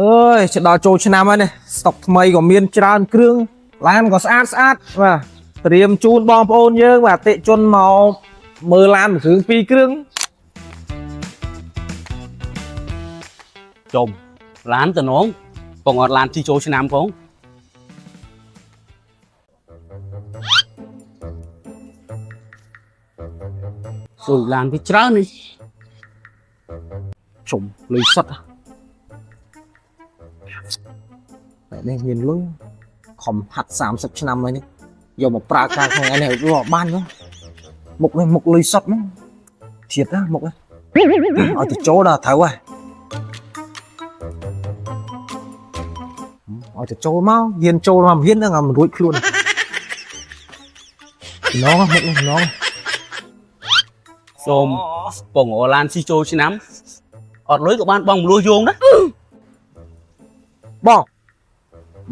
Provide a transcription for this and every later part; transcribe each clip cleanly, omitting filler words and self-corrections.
អើយជិតដល់ចូលឆ្នាំហើយនេះស្តុកថ្មីក៏មានច្រើនគ្រឿងឡានក៏ស្អាតស្អាតបាទត្រៀមជូនបងប្អូនយើងបាទអតិជនមកមើលឡានមួយគ្រឿងពីរគ្រឿង ចុំឡានតំណងបងអត់ឡានជីចូលឆ្នាំផងស៊ុយឡានវាច្រើននេះ ជុំលុយសុតតែនេះមានលុយខំហាត់30ឆ្នាំហើយនេះយកមកប្រើការក្នុងឯនេះវាបានទេមុខនេះមុខលុយសុតហ្នឹងធៀបណាមុខនេះឲ្យទៅចូលដល់ត្រូវហើយឲ្យទៅចូលមកហ៊ានចូលមកមិនហ៊ានហ្នឹងឲ្យមិនរួចខ្លួនណងមុខនេះណង សូមបងអឡានជីចូលឆ្នាំអត់លុយក៏បានបងមលួសយោងដែរ បង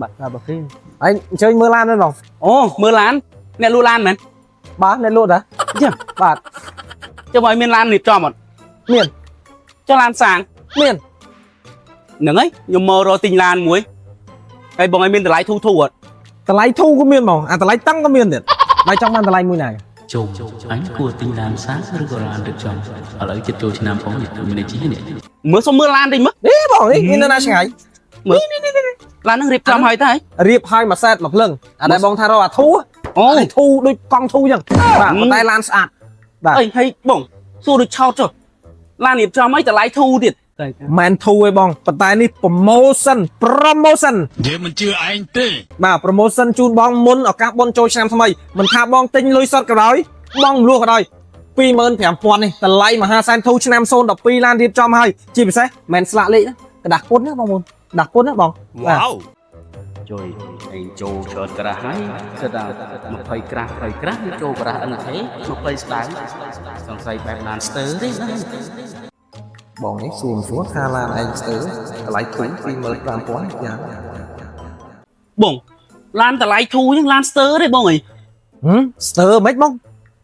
បាទបាទបើគេ ឯងអញ្ជើញមើលឡានហ្នឹងបង អូមើលឡានអ្នកលក់ឡានមែន បាទអ្នកលក់តា ចឹង បាទ ចុះបើឲ្យមានឡានរៀបចំអត់ មាន ចុះឡានសាង មាន ហ្នឹងហើយខ្ញុំមករកទិញឡានមួយហើយបងឲ្យមានតម្លៃធូរធូរអត់ តម្លៃធូរក៏មានហ្មងអាតម្លៃតឹងក៏មានទៀតបាយចង់បានតម្លៃមួយណា ជុំអញគួរទិញឡានសាឬក៏ឡានរៀបចំឥឡូវចិត្តចូលឆ្នាំផងនេះមានអីជីនេះ មើលសុំមើលឡានតិចមើល នេះបងនេះមាននៅណាឆ្ងាយ មើលឡានហ្នឹងរៀបចំហើយតើហី រៀបហើយមួយសែតមួយភ្លឹងអាដែលបងថារកអាធូរ អូ អាធូរដូចកង់ធូរអញ្ចឹងបាទប៉ុន្តែឡានស្អាត បាទ អីហើយបងសួរដូចឆោតចុះឡានរៀបចំអីតម្លៃធូរទៀតតែ មែនធូរឯងបងប៉ុន្តែនេះ promotion promotion យើងមិនជឿឯងទេ បាទ promotion ជូនបងមុនឱកាសបុណ្យចូលឆ្នាំថ្មីមិនថាបងទិញលុយសុទ្ធក៏ដោយបងមលក់ក៏ដោយ25000នេះតម្លៃមហាសែនធូរឆ្នាំ012ឡានរៀបចំហើយជាពិសេសមិនស្លាកលេខណាกระดาษពុនណាបងប្អូនกระดาษពុនណាបងបាទ ជួយឯងចូលច្រើនក្រាស់ហើយគិតថា20ក្រាស់20ក្រាស់វាចូលក្រាស់អឹងទេ20ស្ដើងសង្ស័យបែបឡានស្ទើទេណា បងនេះសួរមិនសួរថាឡានឯងស្ទើតម្លៃធូរ25000យ៉ាង បងឡានតម្លៃធូរហ្នឹងឡានស្ទើទេបងអី ហឹមស្ទើមិនបង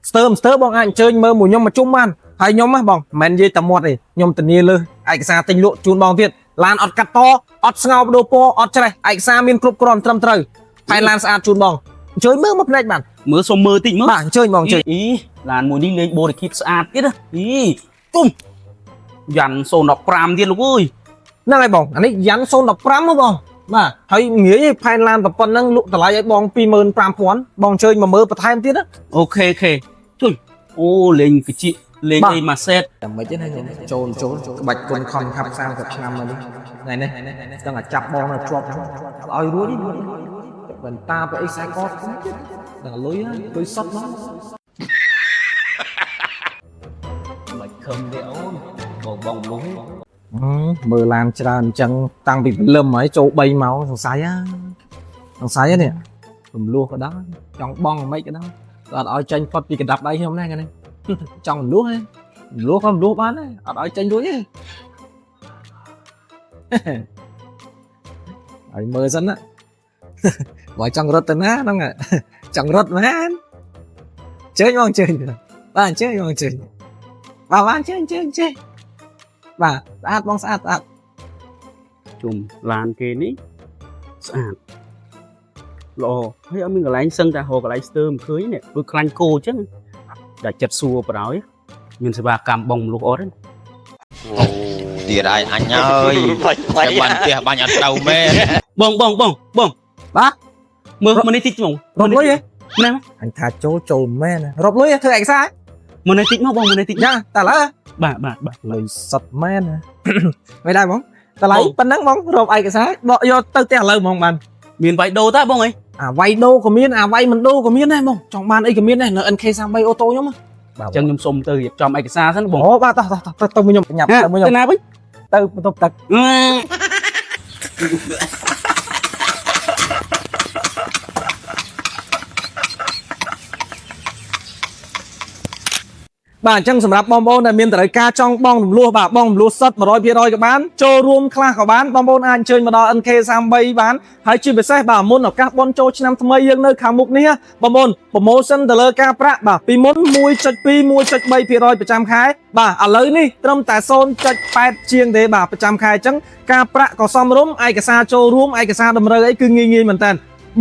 ស្ទើមិនស្ទើបងអាចអញ្ជើញមើលមួយខ្ញុំមកជុំបានហើយខ្ញុំណាបងមិនមែននិយាយតែមាត់ទេខ្ញុំធានាលើឯកសារទិញលក់ជូនបងទៀតឡានអត់កាត់តអត់ស្ងោបដូរពណ៌អត់ច្រេះឯកសារមានគ្រប់គ្រាន់ត្រឹមត្រូវផែនឡានស្អាតជូនបងអញ្ជើញមើលមកភ្នែកបាន មើលសុំមើលតិចមើល បាទអញ្ជើញបងអញ្ជើញ អីឡានមួយនេះលេងបូរិគិតស្អាតទៀតណាអីទុំយ៉ាន់015ទៀតលោកអើយ ហ្នឹងហើយបងអានេះយ៉ាន់015ហ៎បងបាទហើយងាយទេផែនឡានតែប៉ុណ្្នឹងលក់តម្លៃឲ្យបង25000បងអញ្ជើញមកមើលបន្ថែមទៀតណា OK OK ជួយអូលេងកញ្ចៀកលេង បាទ អីម៉ាសេត តែមិនទេណាខ្ញុំចូលចូលក្បាច់គុណខំខាប់30ឆ្នាំមកនេះថ្ងៃនេះដឹងតែចាប់បងនៅជាប់ហ្នឹងអត់ឲ្យរួចទេបន្តតាទៅអីខ្សែកទៀតដឹងលុយហើយលុយសុតមក មិនខឹមទេអូនបងបងលុយ មើលឡានច្រើនអញ្ចឹងតាំងពីព្រលឹមហើយចូល3ម៉ោងសង្ស័យហ่าសង្ស័យហ៎នេះរំលោះក៏ដោយចង់បងមិនក៏ដោយក៏អត់ឲ្យចេញផុតពីកណ្ដាប់ដៃខ្ញុំដែរថ្ងៃនេះចង់រំលោះហ៎រំលោះក៏រំលោះបានដែរអត់ឲ្យចេញរួចទេ ឲ្យមើលសិនណា បើចង់រត់ទៅណាហ្នឹង ចង់រត់មែនជើញបងជើញបាទអញ្ជើញបងអញ្ជើញបាទបាទអញ្ជើញអញ្ជើញអញ្ជើញបាទស្អាតបងស្អាតស្អាត ជុំឡានគេនេះស្អាតល្អហើយអត់មានកន្លែងសឹងតែរកកន្លែងស្ទើមិនឃើញនេះដូចខ្លាញ់គោអញ្ចឹងដាក់ចិត្តសួរបរោយមានសេវាកម្មបងមលុះអត់ទេ ទៀតហើយអញហើយតែបាញ់ផ្ទះបាញ់អត់ត្រូវមែន បងបងបងបង បាទ មើលមកនេះតិចមក រត់លុយហ៎ ណែមក អញថាចូលចូលមែនណារត់លុយហ៎ធ្វើឯកសារ មកនេះតិចមកបងមកនេះតិច យ៉ាតើឡើយ បាទបាទបាទ លុយសុតមែនណា មិនដែរបងតម្លៃ បង ប៉ុណ្ណឹងបងរកឯកសារបកយកទៅផ្ទះឥឡូវហ្មងបាន មានវាយដូរតាបងអី អាវ៉ៃដូក៏មានអាវ៉ៃមិនដូក៏មានដែរបងចង់បានអីក៏មានដែរនៅ NK33 អូតូខ្ញុំហ៎បាទ អញ្ចឹងខ្ញុំសុំទៅរៀបចំឯកសារសិនបង អូបាទតោះតោះតោះទៅទៅមួយខ្ញុំញ៉ាំទៅមួយខ្ញុំ ទៅណាវិញ ទៅបន្ទប់ទឹក អឺ បាទអញ្ចឹងសម្រាប់បងប្អូនដែលមានតម្រូវការចង់បងរំលោះបាទបងរំលោះសុទ្ធ100%ក៏បានចូលរួមខ្លះក៏បានបងប្អូនអាចអញ្ជើញមកដល់ NK33 បានហើយជាពិសេសបាទមុនឱកាសបុណ្យចូលឆ្នាំថ្មីយើងនៅខាងមុខនេះបងប្អូន promotion ទៅលើការប្រាក់បាទពីមុន1.2 1.3%ប្រចាំខែបាទឥឡូវនេះត្រឹមតែ0.8ជាងទេបាទប្រចាំខែអញ្ចឹងការប្រាក់ក៏សមរម្យឯកសារចូលរួមឯកសារតម្រូវអីគឺងាយងាយមែនតើ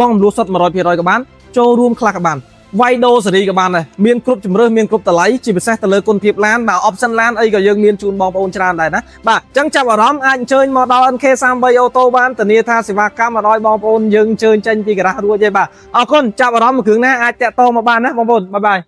បងរំលោះសុទ្ធ100%ក៏បានចូលរួមខ្លះក៏បាន វាយដូសេរីក៏បានដែរមានគ្រប់ជំរើសមានគ្រប់តម្លៃជាពិសេសទៅលើគុណភាពឡានបាទ option ឡានអីក៏យើងមានជូនបងប្អូនច្រើនដែរណាបាទអញ្ចឹងចាប់អារម្មណ៍អាចអញ្ជើញមកដល់ NK33 Auto បានធានាថាសេវាកម្មមកដល់បងប្អូនយើងអញ្ជើញចេញពីការ៉ាស់រួចទេបាទអរគុណចាប់អារម្មណ៍មួយគ្រឿងណាអាចតាក់ទងមកបានណាបងប្អូន bye bye.